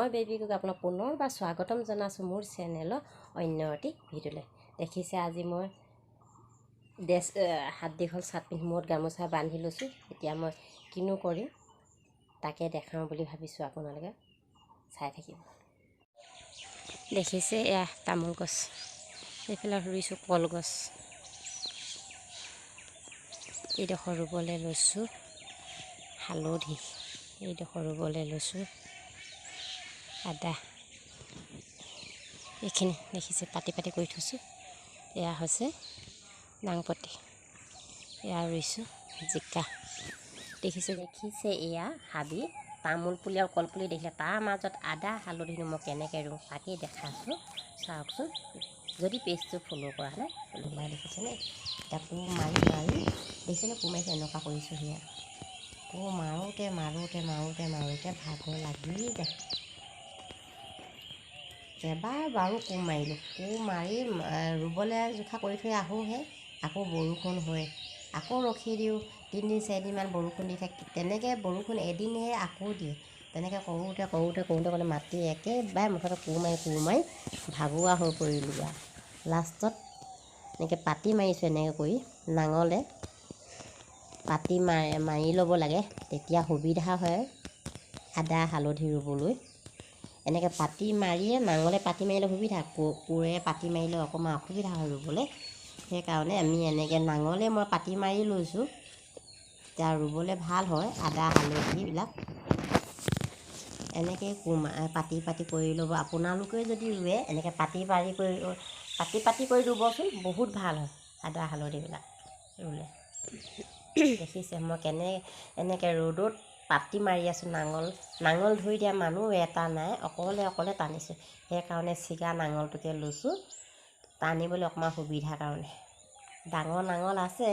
মই বেবী গগৈ আপোনাক পুনৰবাৰ স্বাগতম জনাইছোঁ মোৰ চেনেলৰ অন্য এটি ভিডিঅ'লৈ। দেখিছে আজি মই ড্ৰেছ হাত দীঘল চাৰ্ট পিন্ধি মূৰত গামোচা বান্ধি লৈছোঁ। এতিয়া মই কিনো কৰিম তাকে দেখাওঁ বুলি ভাবিছোঁ, আপোনালোকে চাই থাকিব। দেখিছে এয়া তামোল গছ, এইফালে ৰুইছোঁ কলগছ, এইডোখৰ ৰুবলৈ লৈছোঁ হালধি, এইডোখৰ ৰুবলৈ লৈছোঁ আদা। এইখিনি দেখিছে পাতি পাতি কৰি থৈছোঁ। এয়া হৈছে নাংপতি, এয়া ৰুইছোঁ জিকা। দেখিছে দেখিছে এয়া হাবি তামোল পুলি আৰু কলপুলি দেখিলে, তাৰ মাজত আদা হালধিনো মই কেনেকৈ ৰুওঁ তাকেই দেখাইছোঁ, চাওকচোন। যদি পেজটো ফ'ল' কৰা নাই ফ'ল' দেখিছেনে? এতিয়া কোৰ মাৰি মাৰি দেখিছেনে, কোৰ মাৰিছে এনেকুৱা কৰিছোঁ। সেয়া কোৰ মাৰোঁতে মাৰোঁতে মাৰোঁতে মাৰোঁতে ভাগৰ লাগি যায়। কেইবাবাৰো কোৰ মাৰিলোঁ, কোৰ মাৰি ৰুবলৈ জোখা কৰি থৈ আহোঁহে, আকৌ বৰষুণ হয়, আকৌ ৰখি দিওঁ। তিনিদিন চাৰিদিনমান বৰষুণ দি থাকে, তেনেকৈ বৰষুণ এদিনহে আকৌ দিয়ে। তেনেকৈ কৰোঁতে কৰোঁতে কৰোঁতে কৰোঁতে মাটি একেবাৰে মুঠতে কোৰ মাৰি কোৰ মাৰি ভাগৰুৱা হৈ পৰিলোঁ। আৰু লাষ্টত এনেকৈ পাতি মাৰিছোঁ, এনেকৈ কৰি নাঙলে পাতি মাৰি ল'ব লাগে, তেতিয়া সুবিধা হয় আদা হালধি ৰুবলৈ। এনেকৈ পাতি মাৰিয়ে নাঙলে পাতি মাৰিলে সুবিধা, কোৰে পাতি মাৰিলে অকণমান অসুবিধা হয় ৰুবলৈ। সেইকাৰণে আমি এনেকৈ নাঙলে মই পাতি মাৰি লৈছোঁ, তেতিয়া ৰুবলৈ ভাল হয় আদা হালধিবিলাক। এনেকৈ পাতি পাতি কৰি ল'ব। আপোনালোকেও যদি ৰুৱে এনেকৈ পাতি পাৰি কৰি পাতি পাতি কৰি ৰুবচোন, বহুত ভাল হয় আদা হালধিবিলাক ৰুলে। দেখিছে মই কেনে এনেকৈ ৰ'দত পাতি মাৰি আছোঁ। নাঙল নাঙল ধৰি দিয়া মানুহ এটা নাই, অকলে অকলে টানিছোঁ। সেইকাৰণে চিগা নাঙলটোকে লৈছোঁ, টানিবলৈ অকণমান সুবিধাৰ কাৰণে। ডাঙৰ নাঙল আছে,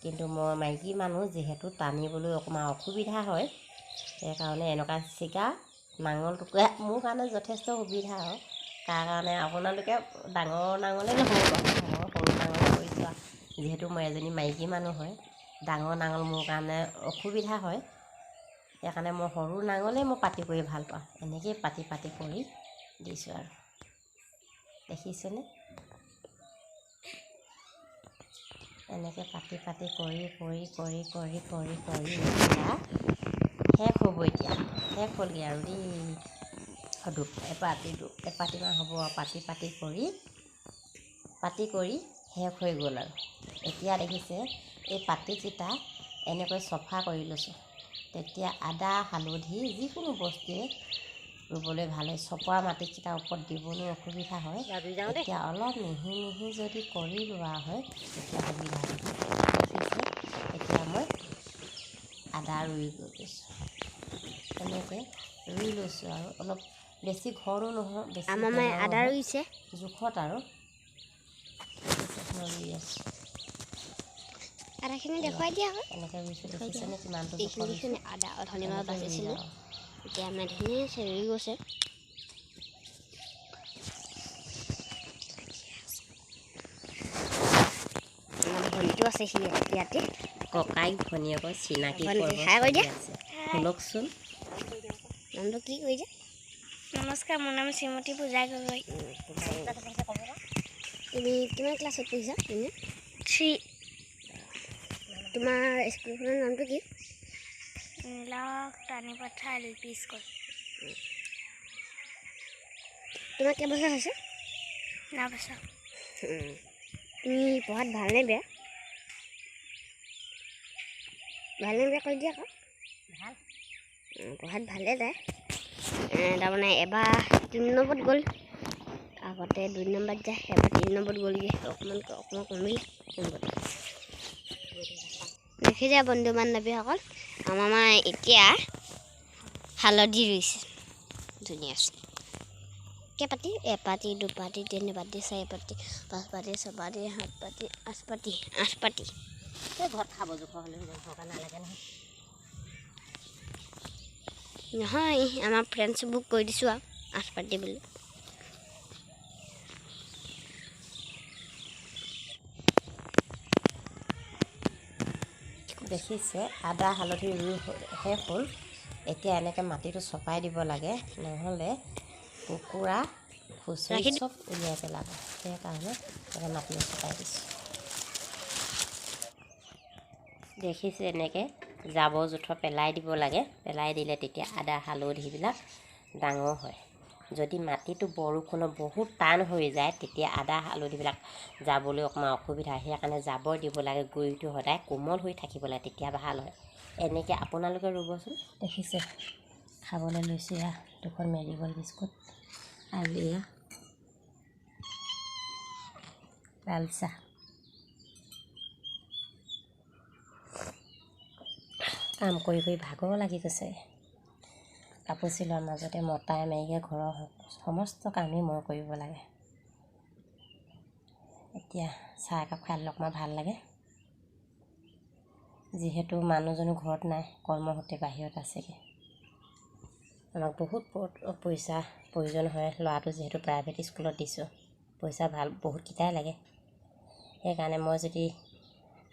কিন্তু মই মাইকী মানুহ যিহেতু টানিবলৈ অকণমান অসুবিধা হয়, সেইকাৰণে এনেকুৱা চিগা নাঙলটোকে মোৰ কাৰণে যথেষ্ট সুবিধা হয়। তাৰ কাৰণে আপোনালোকে ডাঙৰ নাঙলে নহ'ব বাৰু, মই সৰু নাঙলে কৰিছোঁ। যিহেতু মই এজনী মাইকী মানুহ হয়, ডাঙৰ নাঙল মোৰ কাৰণে অসুবিধা হয়, সেইকাৰণে মই সৰু নাঙলেই মই পাতি কৰি ভাল পাওঁ। এনেকৈয়ে পাতি পাতি কৰি দিছোঁ আৰু দেখিছেনে? এনেকৈ পাতি পাতি কৰি কৰি কৰি কৰি কৰি কৰি এতিয়া শেষ হ'ব, এতিয়া শেষ হ'লগৈ আৰু দেই। এপাতিমান হ'ব আৰু পাতি পাতি কৰি পাতি কৰি শেষ হৈ গ'ল আৰু। এতিয়া দেখিছে এই পাতিকেইটা এনেকৈ চফা কৰি লৈছোঁ, তেতিয়া আদা হালধি যিকোনো বস্তুৱে ৰুবলৈ ভাল হয়। চপোৱা মাটিকেইটাৰ ওপৰত দিবলৈ অসুবিধা হয়, এতিয়া অলপ মিহি মিহি যদি কৰি লোৱা হয় তেতিয়া সুবিধা হয়। দেখিছে এতিয়া মই আদা ৰুই গৈছোঁ, এনেকৈ ৰুই লৈছোঁ আৰু অলপ বেছি ঘৰো নহয়, বেছি আদা ৰুইছে জোখত আৰু মই ৰুই আছোঁ। আদাখিনি দেখুৱাই দিয়া হয়, এনেকৈ ৰুইছোঁ। দেখিছেনে কিমানটো জোখত ৰুইছোঁ? আদা অথনি মই বাচিছিলোঁ, এতিয়া আমাৰ ধুনীয়াকৈ ৰুই গৈছে। আমাৰ ভণ্টিও আছে ইয়াতে, ককাইক ভনীয়েকৰ চিনাকি আছে। শুনকচোন, নামটো কি কৈ দিয়া? নমস্কাৰ, মোৰ নাম শ্ৰীমতী পূজা গগৈ। তুমি কিমান ক্লাছত পঢ়িছা? তুমি 3। তোমাৰ স্কুলখনৰ নামটো কি? নীলক টানিপথাৰ এল পি স্কুল। তোমাৰ কেইবছৰ হৈছে? 9 বছৰ। তুমি পঢ়াত ভালনে বেয়া? ভালনে বেয়া কৈ দিয়া আকৌ। ভাল, পঢ়াত ভালে যায়। তাৰমানে এবাৰ 3 নম্বৰত গ'ল, আগতে 2 নম্বৰত যায়, এবাৰ 3 নম্বৰত গ'লগৈ, অকণমান অকণমান কমিলে নম্বৰটো। দেখিছে বন্ধু বান্ধৱীসকল, আমাৰ মায়ে এতিয়া হালধি ৰুইছে ধুনীয়া। কেইপাতি? এপাতি, দুপাতি, তিনিপাতি, চাৰিপাতি, পাঁচপাতি, ছপাতি, সাতপাতি, আঠপাতি, 8 পাতি। ঘৰত খাব জোখৰ হ'লে নালাগে নহয়। নহয়, আমাৰ ফ্ৰেণ্ডছবোৰ কৈ দিছোঁ আৰু 8 পাতি বুলি। দেখিছে আদা হালধি ৰুই শেষ হ'ল। এতিয়া এনেকৈ মাটিটো চপাই দিব লাগে, নহ'লে কুকুৰা খুচৰি চব উলিয়াই পেলাব। সেইকাৰণে এনেকৈ মাটিটো চপাই দিছোঁ। দেখিছে, এনেকৈ জাবৰ জোঁথৰ পেলাই দিব লাগে। পেলাই দিলে তেতিয়া আদা হালধিবিলাক ডাঙৰ হয়। যদি মাটিটো বৰষুণত বহুত টান হৈ যায় তেতিয়া আদা হালধিবিলাক যাবলৈ অকণমান অসুবিধা হয়। সেইকাৰণে জাবৰ দিব লাগে। গুৰিটো সদায় কোমল হৈ থাকিব লাগে, তেতিয়া ভাল হয়। এনেকৈ আপোনালোকে ৰুবচোন। দেখিছে, খাবলৈ লৈছোঁ এয়া দুখন মেৰিগ'ল্ড বিস্কুট আৰু এয়া লাল চাহ। কাম কৰি কৰি ভাগৰ লাগি গৈছে। কাপোৰ চিলোৱাৰ মাজতে মতাই মাইকীয়ে ঘৰৰ সমস্ত কামেই মই কৰিব লাগে। এতিয়া চাহ একাপ খাই ল'লে অকণমান ভাল লাগে। যিহেতু মানুহজনো ঘৰত নাই, কৰ্মসূত্ৰে বাহিৰত আছেগৈ। আমাক বহুত পইচা প্ৰয়োজন হয়। ল'ৰাটো যিহেতু প্ৰাইভেট স্কুলত দিছোঁ, পইচা ভাল বহুতকেইটাই লাগে। সেইকাৰণে মই যদি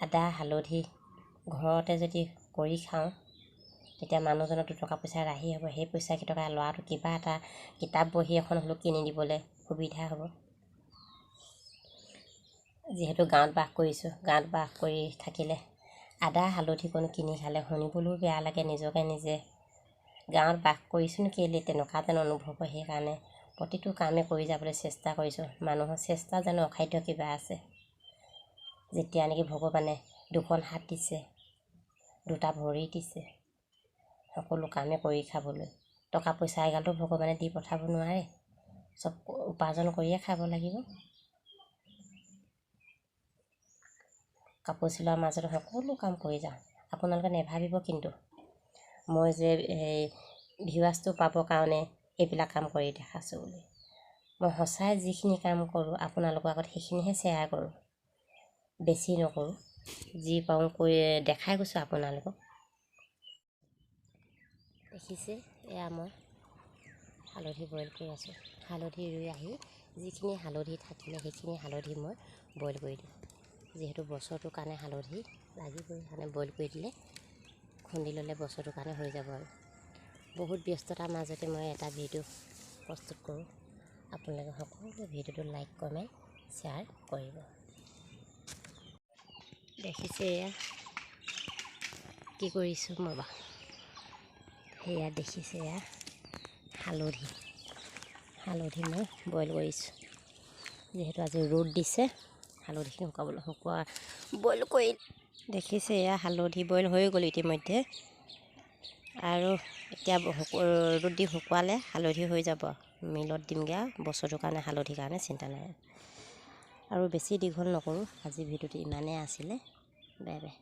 আদা হালধি ঘৰতে যদি কৰি খাওঁ তেতিয়া মানুহজনৰ দুটকা পইচা ৰাহি হ'ব। সেই পইচা কেইটকা ল'ৰাটো কিবা এটা কিতাপ বহী এখন হ'লেও কিনি দিবলৈ সুবিধা হ'ব। যিহেতু গাঁৱত বাস কৰিছোঁ, গাঁৱত বাস কৰি থাকিলে আদা হালধিকণ কিনি খালে শুনিবলৈও বেয়া লাগে নিজকে নিজে। গাঁৱত বাস কৰিছোঁনো কেলৈ তেনেকুৱা যেন অনুভৱ হয়। সেইকাৰণে প্ৰতিটো কামে কৰি যাবলৈ চেষ্টা কৰিছোঁ। মানুহৰ চেষ্টা জানো অসাধ্য কিবা আছে? যেতিয়া নেকি ভগৱানে দুখন হাত দিছে, দুটা ভৰি দিছে, সকলো কামে কৰি খাবলৈ। টকা পইচা এগালটো ভগৱানে দি পঠাব নোৱাৰে, চব উপাৰ্জন কৰিয়ে খাব লাগিব। কাপোৰ চিলোৱাৰ মাজত সকলো কাম কৰি যাওঁ। আপোনালোকে নেভাবিব কিন্তু মই যে এই ভিউৱাৰ্ছটো পাবৰ কাৰণে এইবিলাক কাম কৰি দেখাইছোঁ বুলি। মই সঁচাই যিখিনি কাম কৰোঁ আপোনালোকৰ আগত সেইখিনিহে শ্বেয়াৰ কৰোঁ, বেছি নকৰোঁ। যি পাৰোঁ কৰি দেখাই গৈছোঁ আপোনালোকক। দেখিছে, এয়া মই হালধি বইল কৰি আছোঁ। হালধি ৰুই আহি যিখিনি হালধি থাকিলে সেইখিনি হালধি মই বইল কৰি দিওঁ। যিহেতু বছৰটোৰ কাৰণে হালধি লাগিবই, সেইকাৰণে বইল কৰি দিলে খুন্দি ল'লে বছৰটোৰ কাৰণে হৈ যাব। আৰু বহুত ব্যস্ততাৰ মাজতে মই এটা ভিডিঅ' প্ৰস্তুত কৰোঁ। আপোনালোকে সকলোৱে ভিডিঅ'টো লাইক, কমেণ্ট, শ্বেয়াৰ কৰিব। দেখিছে এয়া কি কৰিছোঁ মই বাৰু। সেয়া দেখিছে, এয়া হালধি হালধি মই বইল কৰিছোঁ। যিহেতু আজি ৰ'দ দিছে, হালধিখিনি শুকাবলৈ শুকোৱা বইল কৰি দেখিছে, এয়া হালধি বইল হৈ গ'ল ইতিমধ্যে। আৰু এতিয়া ৰ'দ দি শুকুৱালে হালধি হৈ যাব। মিলত দিমগৈ আৰু বছৰটোৰ কাৰণে হালধিৰ কাৰণে চিন্তা নাই। আৰু বেছি দীঘল নকৰোঁ, আজি ভিডিঅ'টো ইমানেই আছিলে। Bye bye.